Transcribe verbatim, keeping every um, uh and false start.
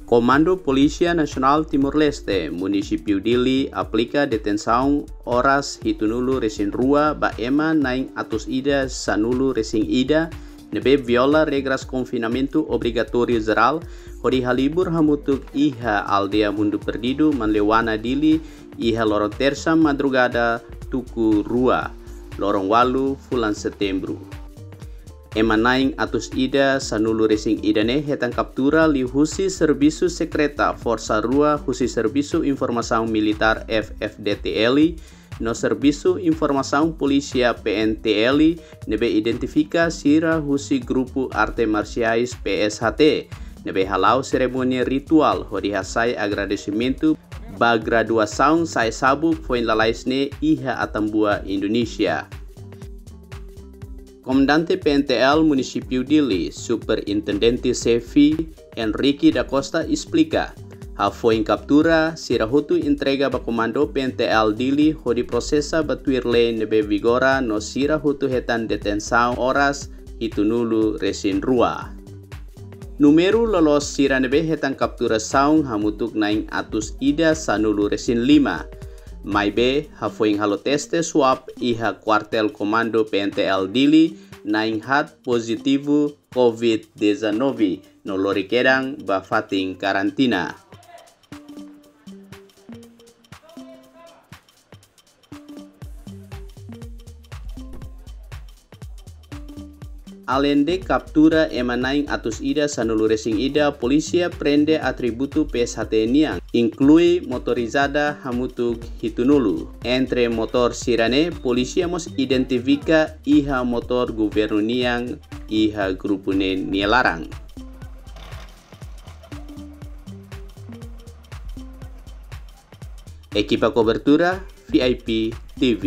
Komandu Polísia Nasionál Timor-Leste, Munisípiu Dili, aplika detensaun oras hitunulu resin rua ba ema na'in atus ida sanulu resin ida ne'ebé viola regras konfinamentu obrigatóriu jerál hodi halibur hamutuk iha aldeia Mundu Perdidu, Manleuana, Dili, iha loron Tersa madrugada tuku rua, loron ualu fulan Setembru. Ema na'in atus ida sanulu resin ida ne'e hetan kaptura liuhusi servisu sekreta Forsa Rua husi Servisu Informasaun Militár, F F D T L, no Servisu Informasaun Polísia, P N T L, ne'ebé identifika sira husi grupu arte marsiais, P S H T, ne'ebé hala'o serimónia rituál hodi hasai agradesimentu ba graduasaun sa'e sabuk foin lalais ne'e iha Atambua, Indonézia. Komandante P N T L Munisípiu Dili, Superintendente Xefe Henrique da Costa esplika, hafoin kaptura, sira hotu entrega ba Komandu P N T L Dili hodi prosesa ba tuir lei ne'ebé vigora no sira hotu hetan detensaun oras hitunulu resin rua. Númeru loloos sira ne'ebé hetan kapturasaun hamutuk na'in atus ida sanulu resin lima. Maibé, hafoin halo teste swab iha kuartél komandu P N T L Dili, na'in haat pozitivu covid dezanove, no lori kedan ba fatin karantina. Aleinde kaptura ema na'in atus ida sanulu resin ida, polísia prende atributu P S H T nian, inklui motorizada hamutuk hitunulu. Entre motór sira-ne'e, polísia mós identifika iha motór governu nian iha grupu ne'e nia laran. Ekipa kobertura, V I P T V.